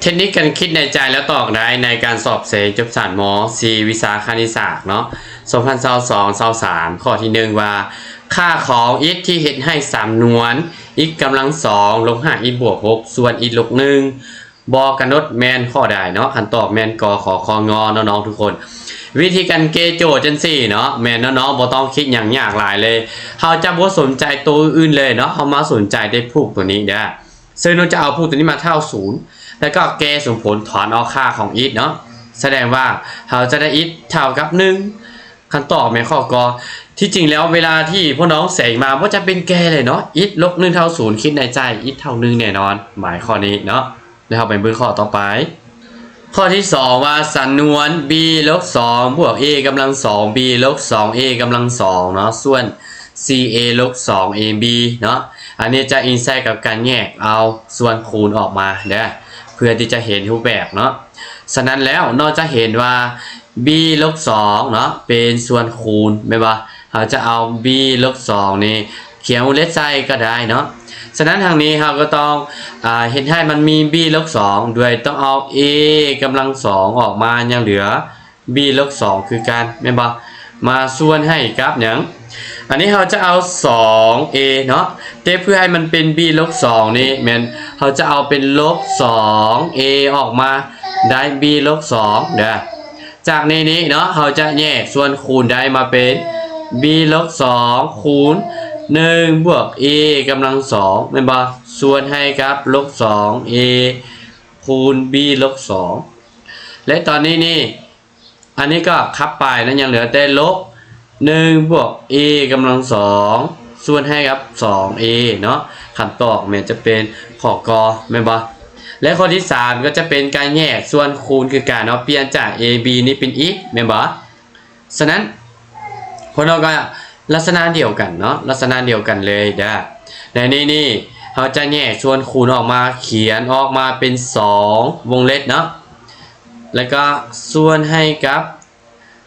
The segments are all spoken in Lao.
ເທັກນິກການຄິດໃນໃຈແລ້ວຕອກໄດ້ໃນການສອບເສັງຈົບຊັ້ນ ມ.ສີ່ ວິຊາຄະນິດສາດເນາະ ສອງພັນຊາວສອງ ຊາວສາມ ຂໍ້ທີໜຶ່ງ ວ່າ ຄ່າຂອງ x ທີ່ເຮັດໃຫ້ສຳນວນ x ກຳລັງສອງ ລົບຫ້າ x ບວກຫົກ ສ່ວນ x ລົບໜຶ່ງ ບໍ່ກຳນົດແມ່ນຂໍ້ໃດເນາະ? ຄຳຕອບແມ່ນ ກ ຂ ຄ ງ ເນາະນ້ອງໆທຸກຄົນ. ວິທີການແກ້ໂຈດຈັ່ງຊີ້ເນາະ ແມ່ນນ້ອງໆບໍ່ຕ້ອງຄິດຫຍັງຍາກຫຼາຍເລີຍ. ເຮົາຈະບໍ່ສົນໃຈໂຕອື່ນເລີຍເນາະ, ເຮົາມາສົນໃຈແຕ່ຜູກໂຕນີ້ເດີ້. ເຊິ່ງນ້ອງຈະເອົາຜູກໂຕນີ້ມາເທົ່າສູນ ແລ້ວກໍແກ້ສົມຜົນ ຖອນເອົາຄ່າຂອງ x ເນາະ. ສະແດງວ່າເຮົາຈະໄດ້ x ເທົ່າກັບໜຶ່ງ. ຄຳຕອບແມ່ນຂໍ້ ກ. ທີ່ຈິງແລ້ວເວລາທີ່ພວກນ້ອງເສັງມາ ບໍ່ຈຳເປັນແກ້ເລີຍເນາະ, x ລົບໜຶ່ງເທົ່າສູນ ຄິດໃນໃຈ x ເທົ່າໜຶ່ງແນ່ນອນ ໝາຍຂໍ້ນີ້ເນາະ. ແລ້ວເຮົາໄປເບິ່ງຂໍ້ຕໍ່ໄປ. ຂໍ້ທີສອງ ວ່າ ສຳນວນ b ລົບສອງ ບວກ a ກຳລັງສອງ b ລົບສອງ a ກຳລັງສອງເນາະ ສ່ວນສີ່ a ລົບສອງ ab ເນາະ. ອັນນີ້ຈະອີງໃສ່ກັບການແຍກເອົາສ່ວນຄູນອອກມາເດີ້ ເພື່ອທີ່ຈະເຫັນຮູບແບບເນາະ. ສະນັ້ນແລ້ວ ນ້ອງຈະເຫັນວ່າ b ລົບສອງເນາະ ເປັນສ່ວນຄູນ ແມ່ນບໍ່? ເຮົາຈະເອົາ b ລົບສອງນີ້ຂຽນວົງເລັບໃສ່ກໍໄດ້ເນາະ. ສະນັ້ນທາງນີ້ເຮົາກໍຕ້ອງ ອາ ເຮັດໃຫ້ມັນມີ b ລົບສອງ ໂດຍຕ້ອງເອົາ a ກຳລັງສອງອອກມາ ຍັງເຫຼືອ b ລົບສອງຄືກັນ ແມ່ນບໍ່? ມາສ່ວນໃຫ້ກັບຫຍັງ? ອັນນີ້ເຮົາຈະເອົາສອງ a ເນາະ ແຕ່ເພື່ອໃຫ້ມັນເປັນ b ລົບສອງນີ້ ແມ່ນເຮົາຈະເອົາເປັນລົບສອງ a ອອກມາ ໄດ້ b ລົບສອງເດີ້. ຈາກໃນນີ້ເນາະ ເຮົາຈະແຍກສ່ວນຄູນໄດ້ມາເປັນ b ລົບສອງ ຄູນໜຶ່ງ ບວກ a ກຳລັງສອງ ແມ່ນບໍ່? ສ່ວນໃຫ້ກັບລົບສອງ a ຄູນ b ລົບສອງ ແລະ ຕອນນີ້ນີ້ ອັນນີ້ກໍຂັບໄປນະ ຍັງເຫຼືອແຕ່ລົບໜຶ່ງ ບວກ a ກຳລັງສອງ ສ່ວນໃຫ້ກັບສອງ a ເນາະ. ຄຳຕອບແມ່ນຈະເປັນຂໍ້ ກ ແມ່ນບໍ່? ແລະ ຂໍ້ທີສາມ ກໍຈະເປັນການແຍກສ່ວນຄູນຄືກັນເນາະ, ປ່ຽນຈາກ a b ນີ້ເປັນ x ແມ່ນບໍ່? ສະນັ້ນ ພວກເຮົາກໍລັກສະນະດຽວກັນເນາະ, ລັກສະນະດຽວກັນເລີຍເດີ້. ໃນນີ້ນີ້ ເຮົາຈະແຍກສ່ວນຄູນອອກມາ ຂຽນອອກມາເປັນສອງວົງເລັບເນາະ ແລ້ວກໍສ່ວນໃຫ້ກັບ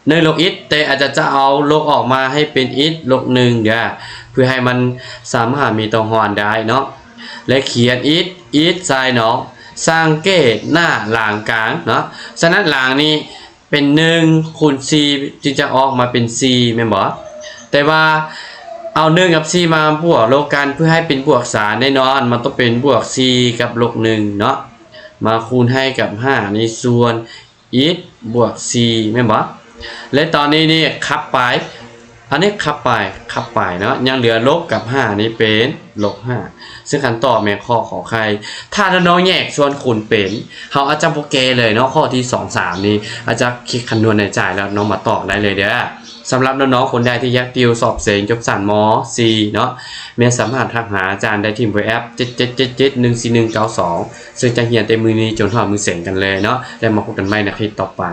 ໜຶ່ງລົບ x ແຕ່ອາຈານຈະເອົາລົບອອກມາໃຫ້ເປັນ x ລົບໜຶ່ງເດີ້ ເພື່ອໃຫ້ມັນສາມາດມີຕົວຫານໄດ້ເນາະ ແລະ ຂຽນ x x ໃສ່ເນາະ. ສັງເກດໜ້າລາງກາງເນາະ, ສະນັ້ນລາງນີ້ ເປັນໜຶ່ງຄູນສີ່ ຈຶ່ງຈະອອກມາເປັນສີ່ ແມ່ນບໍ່? ແຕ່ວ່າເອົາໜຶ່ງກັບສີ່ມາບວກລົບກັນ ເພື່ອໃຫ້ເປັນບວກສາມ ແນ່ນອນ ມັນຕ້ອງເປັນບວກສີ່ກັບລົບໜຶ່ງເນາະ ມາຄູນໃຫ້ກັບຫ້າ ນີ້ສ່ວນ x ບວກສີ່ ແມ່ນບໍ່? ແລະ ຕອນນີ້ນີ້ຂັບໄປ ອັນນີ້ຂັບໄປ ຂັບໄປເນາະ ຍັງເຫຼືອລົບກັບຫ້າ ນີ້ເປັນລົບຫ້າ ຊຶ່ງຄຳຕອບແມ່ນຂໍ້ ຂ ໄຂ່. ຖ້ານ້ອງໆແຍກສ່ວນຄູນເປັນ ເຮົາອາດຈະບໍ່ແກ້ເລີຍເນາະ ຂໍ້ທີສອງ ສາມ ນີ້ ອາດຈະຄິດຄຳນວນໃນໃຈແລ້ວນ້ອງມາຕອບໄດ້ເລີຍເດີ້. ສຳລັບນ້ອງໆຄົນໃດທີ່ຢາກຕິວສອບເສັງຈົບຊັ້ນ ມ.ສີ່ ເນາະ ແມ່ນສາມາດທັກຫາອາຈານໄດ້ທີ່ເບີແອັບ ເຈັດເຈັດເຈັດເຈັດ ໜຶ່ງສີ່ໜຶ່ງເກົ້າສອງ ຊຶ່ງຈະຮຽນແຕ່ມື້ນີ້ຈົນຮອດມື້ເສັງກັນເລີຍເນາະ ແລ້ວມາພົບກັນໃໝ່ໃນຄລິບຕໍ່ໄປ.